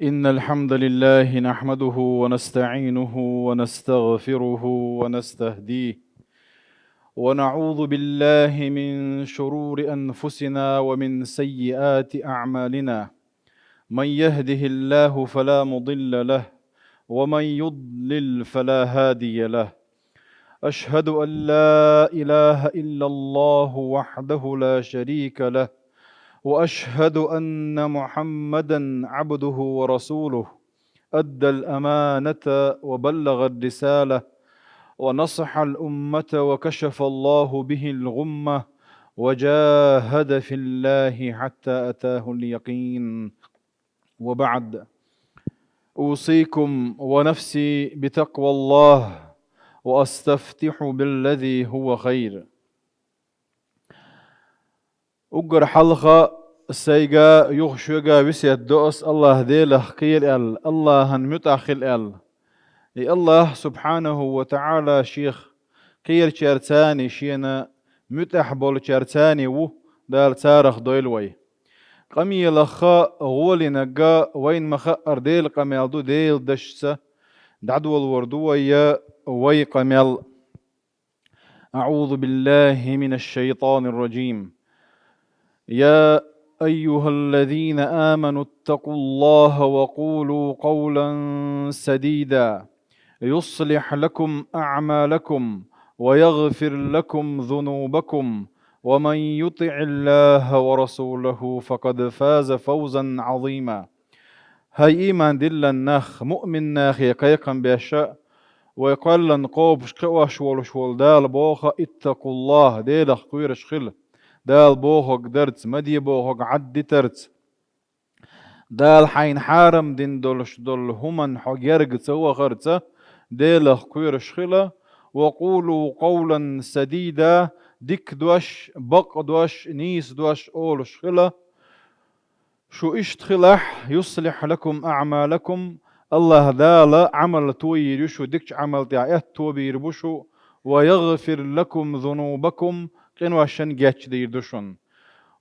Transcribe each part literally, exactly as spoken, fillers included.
إن الحمد لله نحمده ونستعينه ونستغفره ونستهديه، ونعوذ بالله من شرور أنفسنا ومن سيئات أعمالنا. من يهده الله فلا مضل له، ومن يضلل فلا هادي له. أشهد أن لا إله إلا الله وحده لا شريك له، وأشهد أن محمدا عبده ورسوله. أدى الأمانة وبلغ الرسالة، ونصح الأمة، وكشف الله به الغمة، وجاهد في الله حتى أتاه اليقين. وبعد، أوصيكم ونفسي بتقوى الله، وأستفتح بالذي هو خير. Уггар хьалха сайга, юха шуьга весет до ас АллахӀ Делах кхера аьлла, АллахӀан муьтӀахь хила аьлла. И АллахӀ, субхьанаху ва таӀала, Шех кхерачаьрца а, Шена муьтӀахь болчаьрца а ву, Дала царах дойла вай. Къамелах гӀолинарг вайна ма-хаъара Делан къамел ду, Делан дашца дӀадолавар ду вай, вай къамел. أعوذ بالله من الشيطان الرجيم. يا أيها الذين آمنوا اتقوا الله وقولوا قولا سديدا يصلح لكم أعمالكم ويغفر لكم ذنوبكم ومن يطع الله ورسوله فقد فاز فوزا عظيما. ХӀай иман диллина нах, муъмин нахе кхайкхам беш, вай кхоьллина кхобуш кхиош волуш волу Дала боху: «Иттакъуллахь», Делах кхоьруш хила. Дала бохург дарца, ма де бохург Ӏаддитарца. Дала хьайна хьарам дина долуш долу хӀуманна хьо герга ца вахарца, Делах кхоьруш хила. «Ва къулу къовлан садида», дика дош, бакъ дош, нийса дош олуш хила. Шу иштта хилахь, «юслихь лакум аъмалакум», АллахӀ Дала Ӏамал тойийр ю шу, дикачу Ӏамал тӀехь аьтто бийр бу шу, «ва ягъфир лакум зунубакум», къиношна гечдийр ду шуна.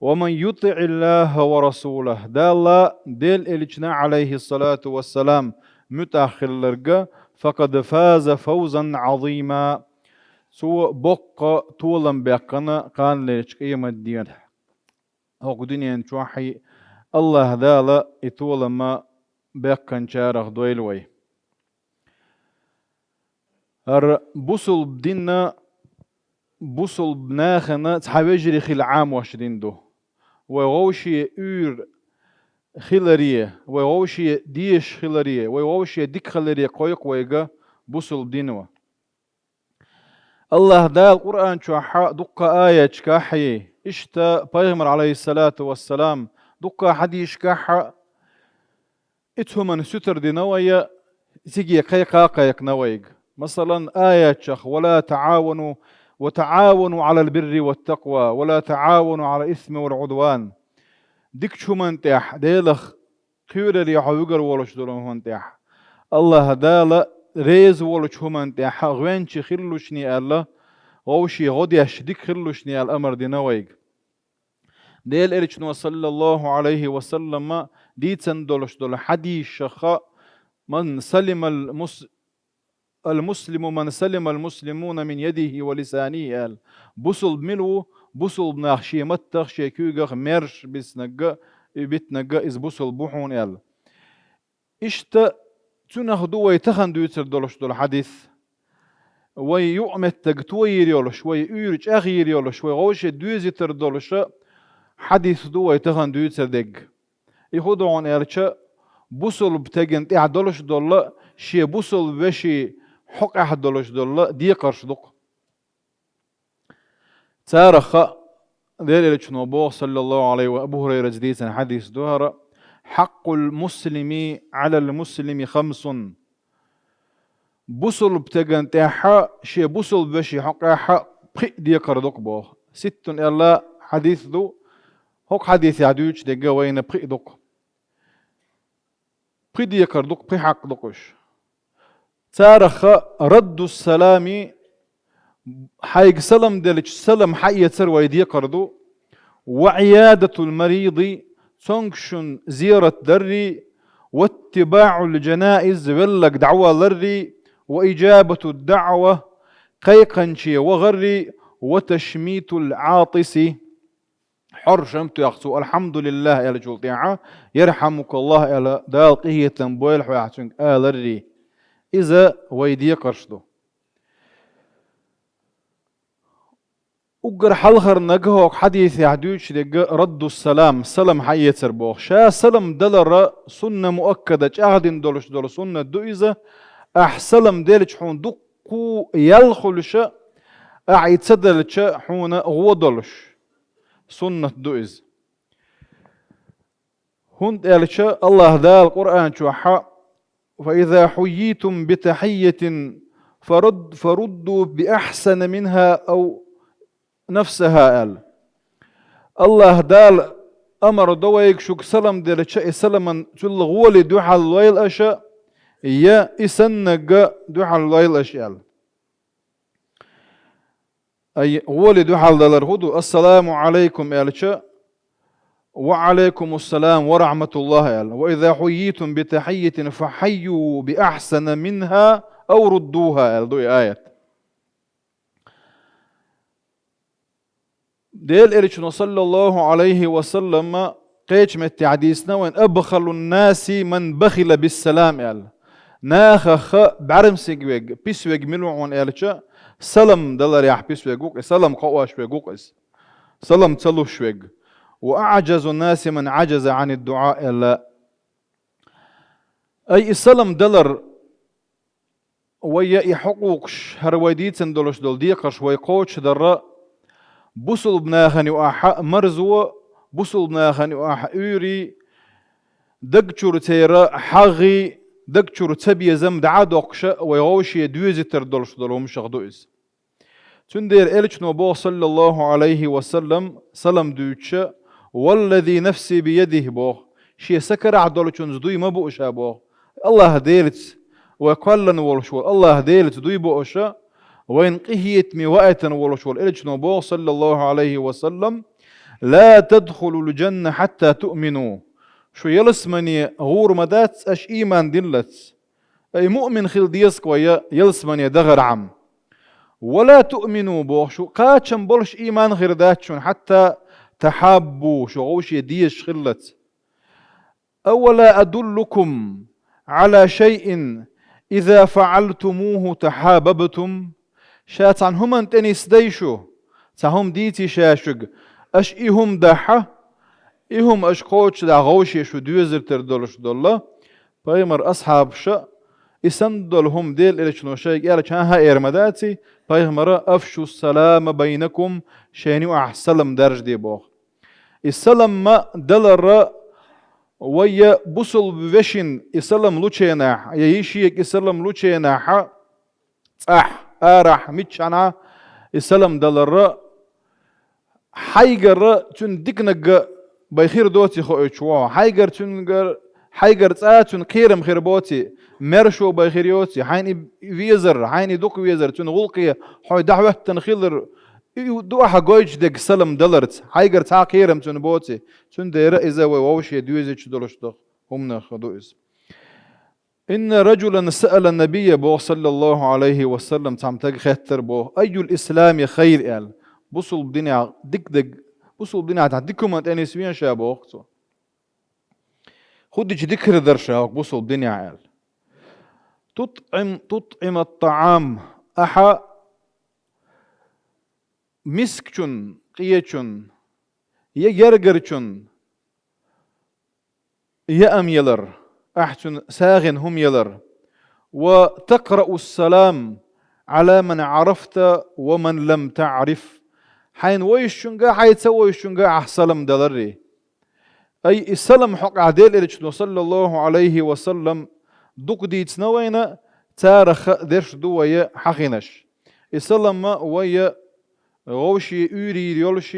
«Ва ман ютиӀиллахӀа ва расулахӀ», Далла, Делан Элчана, Ӏалайхиссалату вассалам, муьтӀахь хилларг, «факъад фаза фавзан Ӏазима», цо боккха толам баьккхина кханалерчу къематдийнахь. ХӀокху дуьнен чохь а АллахӀ Дала и толам баьккхинчарах дойла вай. ХӀара бусулба дин а, бусулба нахана цхьа вежарий хила Ӏамош дин ду. Вай вовше уьйр хиларе, вай вовше дезаш хиларе, вай вовше дика хиларе кхойкху вайга бусулба дино. АллахӀ Дала Къуръан чохь дуккха аятчкахь а, иштта Пайхамар, Ӏалайхиссалату вассалам, дуккха хьадисашкахь а, и цу хӀуманна сутара дина вай, циге кхайкха а кхайкхина вайга. Масалан, аятчех: «Ва ла таӀавану, ва таӀавану Ӏалал бирри ват такъва, ва ла таӀавану Ӏалал исми вал Ӏудван». Дикачу хӀуманна тӀехь, Делах кхоьруре хьо вуьгур волуш долу хӀуманна тӀехь, АллахӀ Дала реза волчу хӀуманна тӀехь гӀоьнча хилалушне аьлла, вовше гӀо деш дика хилалушне аьлла амар дина вайга. Делан Элчано, саллаллахӀу Ӏалайхи ва саллама, дийцина долуш долу хьадисашха: «Ман салимал мус-, ал муслиму ман салимал муслимуна мин ядихи ва лисанихи», аьлла. Бусулба мила ву? Бусулба нах шен маттах, шен куьйгах маьрша бицнарг, и битнарг иза бусулба ву хьуна аьлла. Иштта цунах ду вай тахана дуьйцур долуш долу хьадис. Вай юкъаметтиг тойийр йолуш, вай уьйр чӀагӀйийр йолуш, вай вовше доьзийтар долуш хьадис ду вай тахана дуьйцур дерг. И хӀун ду хьуна аьлча, бусулба стеган тӀехь долуш долу, шен бусулба вешин хьокъехь долуш долу декхарш ду-кх. Царах а, Делан Элчано боху, саллаллахӀу Ӏалайхи ва, Абу ХӀурайрас дийцина хьадис ду хӀара: «Хьакъул муслими Ӏалал муслими хамсун». Бусулба стеган тӀехь шен бусулба вешин хьокъехь пхиъ декхар ду-кх боху. Ситтун аьлла хьадис ду, хӀокху хьадисехь дуьйцуш дерг вайна пхиъ ду-кх. Пхи декхар ду-кх, пхи хьакъ ду-кх уьш. Царах а: «Раддус салами», хьайга салам делча, салам хьаэцар вай декхар ду, «ва Ӏиядатул мариди», цомгушчун зиярат дарри, واتباع الجنائز, веллаг дӀаваларри, وإجابة الدعوة, кхайкханче вахарри, وتشميت العاطس, хӀоршам тоьхча цо «Алхьамдулиллахь» аьллачул тӀехьа, «Ярхьамукаллахь» аьлла, «Дала къинхетам бойла хьох» цуьнга аларри. Иза вай декхарш ду. Уггар хьалхара нагахьок хьадисехь дуьйцуш дерг радду салам, салам хьаэцар боху. Ша салам далар сунна муаккада, чӀагӀдина долуш долу суннат ду иза. Ахь салам делча хьуна дуккха ял хуьлуша, ахь и ца делча хьуна гӀо долуш суннат ду иза. ХӀунда аьлча Аллаха Дала Къуръан чохьа: «فإذا حييتم بتحية فرد، فردوا بأحسن منها أو نفسها», аьлла. Аллаха Дала амар до вайга шуьга салам делча, и саламан цул гӀоли дуьхьал лойла аша, я и саннагга дуьхьал лойла аша аьлла. Ай, гӀоли дуьхьал далар хӀун ду? «Ассаламу Ӏалайкум» аьлча, «Ва Ӏалайкумуссалам ва рахьматуллахь» аьлла. «Ва иза хьуййитум би тахьиййатин фахьаййу би ахьсана минхьа ав руддухьа» аьлла ду и аят. Делан Элчано, саллаллаху Ӏалайхи ва саллама, кхечу меттехь дийцина вайн: «Абхалун наси ман бахила биссалам», аьлла. Нахаха бӀаьрмсиг верг, пис верг мила ву хьуна аьлча, салам даларехь пис верг ву-кх иза, салам кхоош верг ву-кх иза. Салам ца луш верг. «Ва аӀжазун наси ман аӀжаза Ӏанид дуӀа», аьлла. Ай, и салам далар, вай я и хьукъукъаш, хӀара вай дийцина долуш долу декхарш вай кхочушдарра, бусулба нахана юкъахь марзо, бусулба нахана юкъахь уьйрий, даг чуьра церан хьагӀий, даг чуьра цабезам дӀа а доккхуша, вай вовшийн доьзийтар долуш долу хӀуманех ду иза. Цундела Элчано боху, саллаллаху Ӏалайхи ва саллам, салам дуьйцуша: «Валлази нафси биядихь», боху, шен са карахь долчунца дуй ма бу аша, боху. Аллаха Делаца, вай кхоьллина волуш волу Аллаха Делаца дуй бу аша, вайна къинхетаме ваийтина волуш волу Элчано боху, саллаллаху Ӏалайхи ва саллам: «Ла тадхулул джанна хьатта туъмину». Шу ялсамане гӀур ма дац аша ийман диллалц. Ай, муъмин хила деза-кх вай ялсамане дахархьама. «Ва ла туъмину», боху, шу кхачам болуш ийман хир дац шуна, «хьатта тахьаббу», шу вовшийн дезаш хиллалц. «Ава ла адуллукум Ӏала шайин иза фаӀалтумуху тахьабабтум». Ша цхьана хӀуманна тӀе нисдай шу, цхьа хӀума дийций ша шуьга, аша и хӀума дахь, и хӀума аша кхочушдахь вовшийн шу доьзийтар долуш долла. Пайхамаран асхьабаша и санна долу хӀума Делан Элчано шайга аьлча, хӀан-хӀа эр ма даций, пайхамара: «Афшу салама байнакум», шайна юкъахь салам даржаде боху. И салам ма далара, вай я бусулба вешин и салам лученахь, я йишега и салам лученахьа, цӀахь, арахь, миччахьана и салам далара, хьайгара цуьнан диканаг бай хир доций хоуьйтуш ву хьо. Хьайгара цуьнгара, хьайгара цкъа цуьнан кхерам хир боций, маьршо бай хир йоций, хьайна и везар, хьайна и дукха везар, цуьнан гӀуллакхе хьо дӀахӀоьттина хилар, и ду ахьа гойтуш дерг салам даларца, хьайгара цхьа а кхерам цуьнан боций, цундела иза вай вовшийн доьзийташ долуш долу хӀуманех ду иза. «Инна раджулан саъала набийя», боху, саллаллаху Ӏалайхи ва саллам, цхьамма стага хеттара боху: «Айюл ислами хайр?» аьлла. Бусулба динехь дика дерг, бусулба динехь тӀехь дика хӀуманна тӀе нисвен ша, боху цо. ХӀун дича дика хир дара ша хӀокху бусулба динехь аьлла. «ТутӀим-, тутӀимат таӀам», ахьа мискачун, къечун, я гергарчун яам ялар, ахь цуьнан сагӀина хӀума ялар. «Ва такъраус салам Ӏала ман Ӏарафта ва ман лам таӀриф». Хьайна вовшашчуьнга, хьайна ца вовшашчуьнга ахь салам даларри. Ай, и салам хьокъехь Делан Элчано, саллаллаху Ӏалайхи ва саллам, дукха дийцина вайна, царах дерш ду вай хьахийнарш. И салам ма вай вовшийн уьйр йийр йолуш,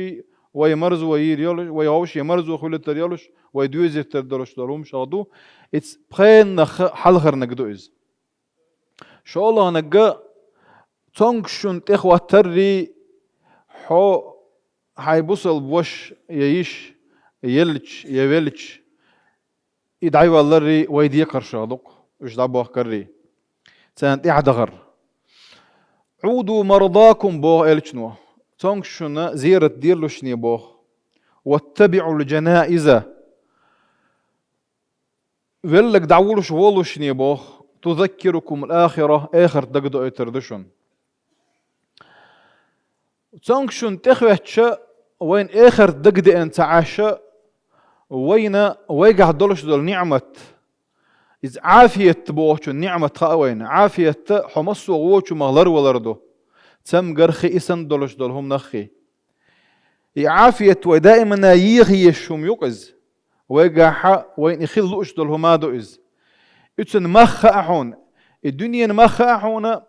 вай марзо йийр йолуш, вай вовшийн марзо хуьлуьйтур йолуш, вай доьзийтар долуш долу хӀуманех ду. Иза пхеннах хьалхарниг ду иза. ШолгӀаниг: цомгушчунна тӀехӀоттаррий, хьо, хьайн бусалба ваша я йиша елча, я велча, И дӀайолаларий вай декхаршах ду-кх, уьш дӀабохкарий. Царна тӀаьхьа дахар. «عودوا مرضاكم», боху элчано. Цомгуш шуна зерат деллушний боху. «واتبعوا الجنائز». Веллаг дӀавулуш волушний боху. «تذكركم الآخرة», эхарт дагадоуьйтур ду шуна. Цомгуш шуна тӀехветтача, вайна эхарт дагадеана ца Ӏаш, вайна вайгахь долуш долу ниӀмат, иза Ӏафият бохучун ниӀмат хаьа вайна. Ӏафият хьо массо а вочу мах ларвалар ду. Цамгарх и санна долуш долу хӀуманах хи. И Ӏафият вай даимана еха езаш хӀума ю-кх иза. Вайгахьа вайна и хила лууш долу хӀума ду иза. Уьцун мах хаьа хьуна, и дуьненан мах хаьа хьуна,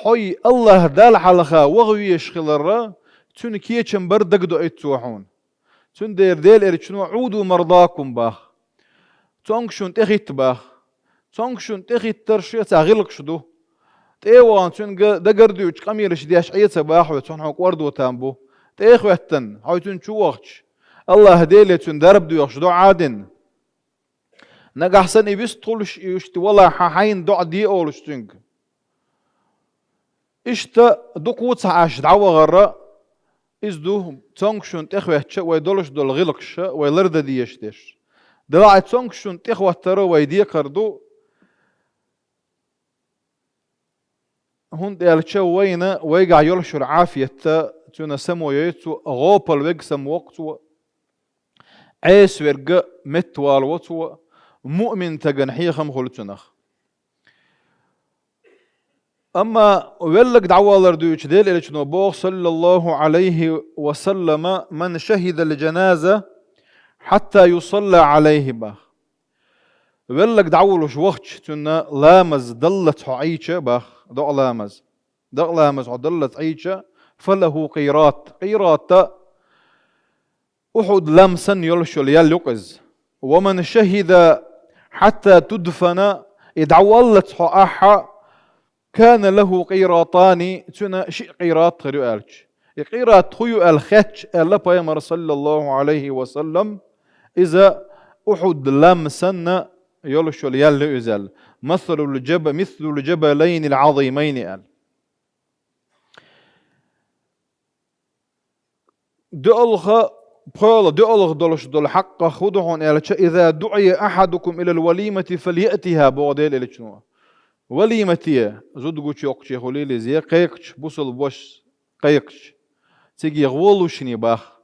хьо и АллахӀ Далла хьалха ваха везаш хиларра, цуьнан кечам бар дагадоуьйту цо хьуна. Цундела Дела элчано «عودوا مرضاكم» баха. Цомгуш шуна тӀехӀитта баха. Цомгуш шуна тӀехӀиттар шеца гӀиллакхаш ду. ТӀе а вахана цуьнга дагардуьйцучу къамелаш деш Ӏе ца баха хьо, цунна хьо кӀордо там бу. ТӀе а хӀоьттина, хьо цуьнан чу вахча, АллахӀ Деле цуьнан дарба доьхуш доӀа а дина. Нагахь санна и вистхуьлуш, и иштта валахь хьайна доӀа де олуш цуьнга. Иштта дукха ца Ӏаш дӀавахарра, иза ду цомгуш шуна тӀехветтача вай долуш долу гӀиллакхаш вай лардан дезаш дерш. Делахь и цомгуш шуна тӀехӀоттар вай декхар ду, хӀунда аьлча вайна вайгахь йолуш йолу Ӏафият цуьнан само йойцу, гӀопал верг самавоккху цо, Ӏеса верг меттавалаво цо, муъмин стагана хьехам хуьлу цунах. Амма веллаг дӀавалар дуьйцу Дела элчано боху, саллаллаху Ӏалайхи ва саллама: «من شهد الجنازة حتى يصلى عليه», баха. Веллаг дӀавулуш вахча, цуьнан ламаз даллалц хьо Ӏийча, баха, доӀа ламаз. Дакъа ламаз хьо даллалц Ӏийча, «فله قيراط». Къират Ухьуд лам санна йолуш йолу ял ю-кх иза. «ومن شهد حتى تدفن», и дӀаваллалц хьо ахьа, «كان له قيراطان», цуьнан шиъ къират хир ю аьлча. И къират хӀун ю аьлла хетча, аьлла пайхамара, саллаллаху Ӏалайхи ва саллам, иза Ухьуд лам санна йолуш йолу ял ю иза аьлла. «مثل الجب-، مثل الجبلين العظيمين», аьлла. ДоьалгӀа, пхоьалгӀа, доьалгӀа долуш долу хьакъах хӀун ду хьуна аьлча, «إذا دعي أحدكم إلى الوليمة فليأتها», боху Дела элчано. Валимате, зуда гучуйоккхуче хуьлийла иза, я кхайкхача, бусалба вашас кхайкхача, цига гӀолушний баха.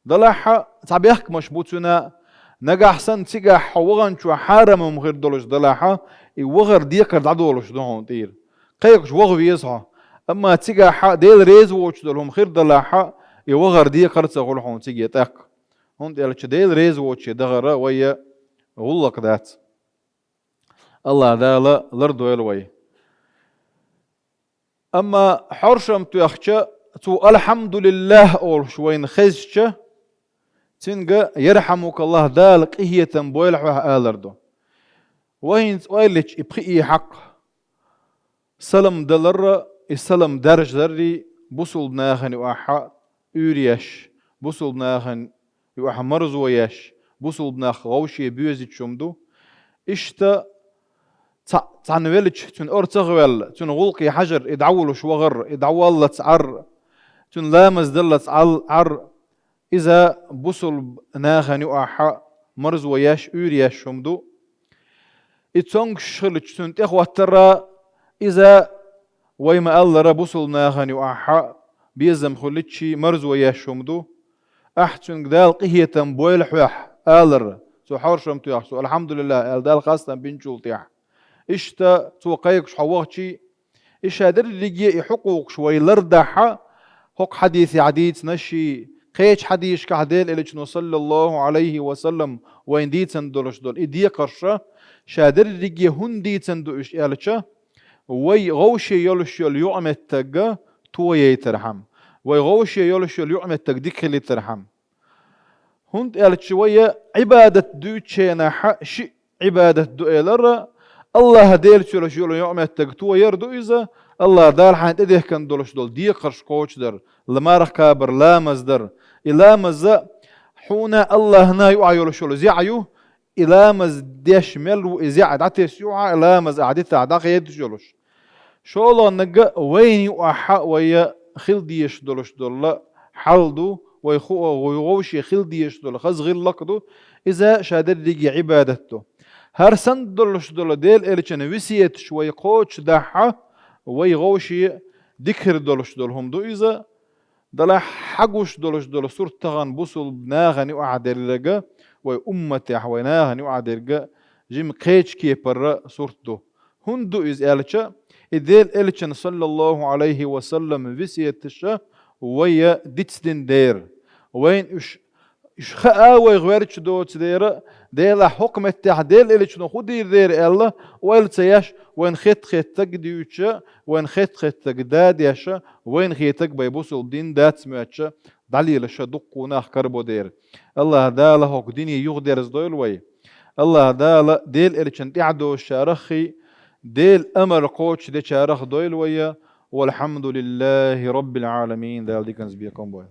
Делахь а цхьа бехкамаш бу цуьнан, нагахь санна цигахь хьо ваханчохь хьарам хӀума хир долуш делахь а, и вахар декхар дӀадолуш ду хьуна тӀера. Кхайкхаш ваха веза хьо. Амма цигахь а Дела реза воцуш долу хӀума хир делахь а, и вахар декхар а ца хуьлу хьуна цига тӀаккха. ХӀунда аьлча Дела реза воцуче дахар вайн гӀуллакх дац. АллахӀ Дала лардойла вай. Амма хьоршам тоьхча, цо «АлхьамдулиллахӀ» олуш вайна хезча, цуьнга «ЯрхьамукаллахӀ», Дала къинхетам бойла хьоьх алар ду. Вай хӀинца ойла йича и пхиъ хьакъ. Салам даларра, и салам даржадаррий бусалба нахана юкъахь уьйр еш, бусалба нахана юкъахь марзо еш, бусалба нах вовше боьзачу хӀума ду. Иштта цхьа-, цхьаьна велча, цуьнан орцах а ваьлла, цуьнан гӀуллакхе хьажар, и дӀавулуш вахар, и дӀаваллалц Ӏар, цуьнан ламаз даллалц Ӏал-, Ӏар, иза бусалба нахана юкъахь марзо еш, уьйр еш хӀума ду. И цомгуш хилча, цуьнан тӀехӀоттара, иза вай ма-аллара бусалба нахана юкъахь безам хуьлуччий марзо еш хӀума ду. Ахь цуьнга Дала къинхетам бойла хьоьх алар, цо хьоршам тоьхча, цо «АлхьамдулиллахӀ» аьлла Далла хастам бинчул тӀехь. Иштта цо кхайкхаш хьо вахчий, и ша дерриге и хьукъукъаш вай лардахь а, хӀокху хьадисехь дийцинарший, кхечу хьадисашкахь Дела элчано, саллаллаху Ӏалайхи ва саллам, вайна дийцина долуш долу и декхарша, ша дерриге хӀунда дийцина ду уьш аьлча, вай вовше йолуш йолу юкъаметтиг тояйтархьама, вай вовше йолуш йолу юкъаметтиг дика хилийтархьама. ХӀунда аьлча вай Ӏибадат дуьйцучу хенахь шиъ Ӏибадат ду элара, АллахӀ Делаца йолуш йолу юкъаметтиг тояр ду иза, АллахӀ Дала хьайна тӀедехкина долуш долу декхарш кхочушдар, ла-, марха кхабар, ламаз дар. И ламаз хьуна АллахӀна юкъахь йолуш йолу зӀе ю, и ламаз деш мел ву, и зӀе дӀатесса юкъа, и ламаз ахьа дитахь дӀахедаш йолуш. ШолгӀаннага вайна юкъахь вай хила дезаш долуш долу хьал ду, вай ху-, вай вовше хила дезаш долу хаза гӀиллакх ду, иза ша дерриге Ӏибадат ду. ХӀара санна долуш долу Делан Элчан весеташ вай кхочушдахь, вай вовше дика хир долуш долу хӀума ду иза, Далла хьагуш долуш долу сурт тахана бусулба нахана юкъахь дерг, вай умматехь, вай нахана юкъахь дерг жима кхечу кепара сурт ду. ХӀунда ду иза аьлча, и Делан Элчан, саллаллаху Ӏалайхи ва саллам, весеташа вай дицдина дера. Вайна уьш, уьш хаа вай гӀоьрчу доцу дера, Делахь хӀокху меттехь Делан Элчано хӀун дийр дера аьлла, ойла ца еш, вайна хет-хеттаг дуьйцуша, вайна хет-хеттаг да деша, вайна хетаг бай бусулба дин дац моьттуша, дӀалелаша дуккха нах карабо дера. Аллаха Дала хӀокху дине юхадерзадойла вай. Аллаха Дала Делан Элчан тӀаьхьадозучараххий, Делан амар кхочушдечарах дойла вай. Валхьамдулиллахи Роббил Ӏаламин. Дала диканца бекхам бойла.